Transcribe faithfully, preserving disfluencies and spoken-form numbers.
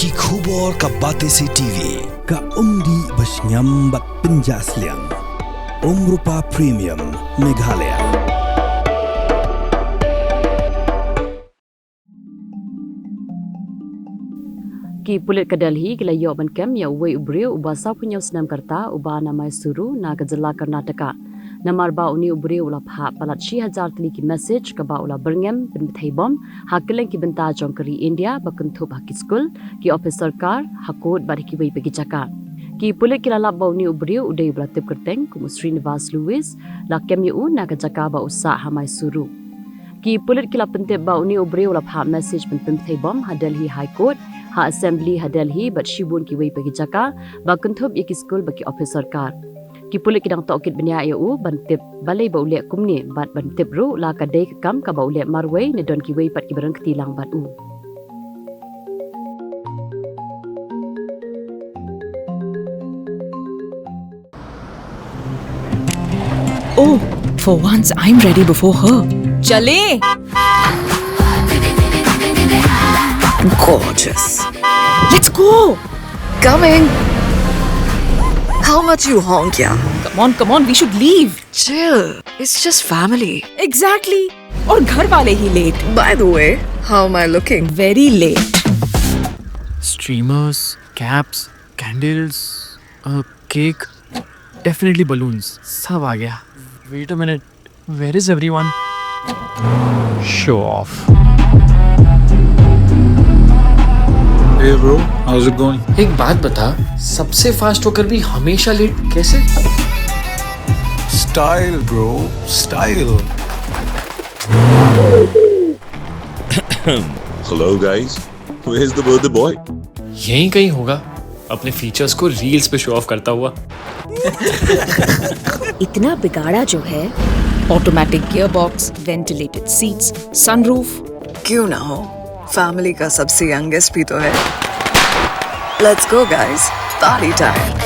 Ki khubor ka Batesi T V, ka umdih ba shngiam bad pynjah sliang. Umrupa Premium, Meghalaya. Ki pulit ka Delhi ki la ïoh ban kem ïa uwei u briew uba sawphew hynñiew snem ka rta uba na Mysuru na ka jylla Karnataka. Namar ba une u briew u la phah palat shi hajar tylli ki message kaba u la byrngem pynbthei bom ha kylleng ki bynta jong ka ri India ba kynthup ha ki skul, ki ophis sorkar, ha kot bad ha kiwei pat ki jaka. Ki pulit ki la lap ba une u briew u dei uba la tip kyrteng kum u Srinivas Lewis, la kem ïa u na ka jaka ba u sah ha Mysuru. Ki pulit ki la pyntip ba une u briew u la phah message ban pynbthei bom ha Delhi High Court, ha Assembly ha Delhi bad shibun kiwei pat ki jaka ba kynthup ïa ki skul bad ki ophis sorkar. Ki pulit ki dang tohkit bniah ïa u ban tip balei ba u leh kumne bad ban tip ruh la ka dei ka kam kaba u leh marwei ne don kiwei pat kiba ryngkti lang bad u. Oh, for once I'm ready before her. Chale! Gorgeous. Let's go! Coming! How much you honk, yeah? Come on, come on, we should leave. Chill. It's just family. Exactly. और घर वाले ही late. By the way, how am I looking? Very late. Streamers, caps, candles, a cake, definitely balloons. सब आ गया. Wait a minute. Where is everyone? Show off. Hey bro, how's it going? एक बात बता, सबसे फास्ट होकर भी हमेशा लेट कैसे? Style, bro, style. Hello guys, where's the birthday boy? यहीं कहीं होगा, अपने फीचर्स को रील्स पे शो ऑफ करता हुआ. इतना बिगाड़ा जो है. Automatic gearbox, ventilated seats, sunroof. क्यों ना हो, फैमिली का सबसे यंगेस्ट भी तो है. Let's go guys, party time.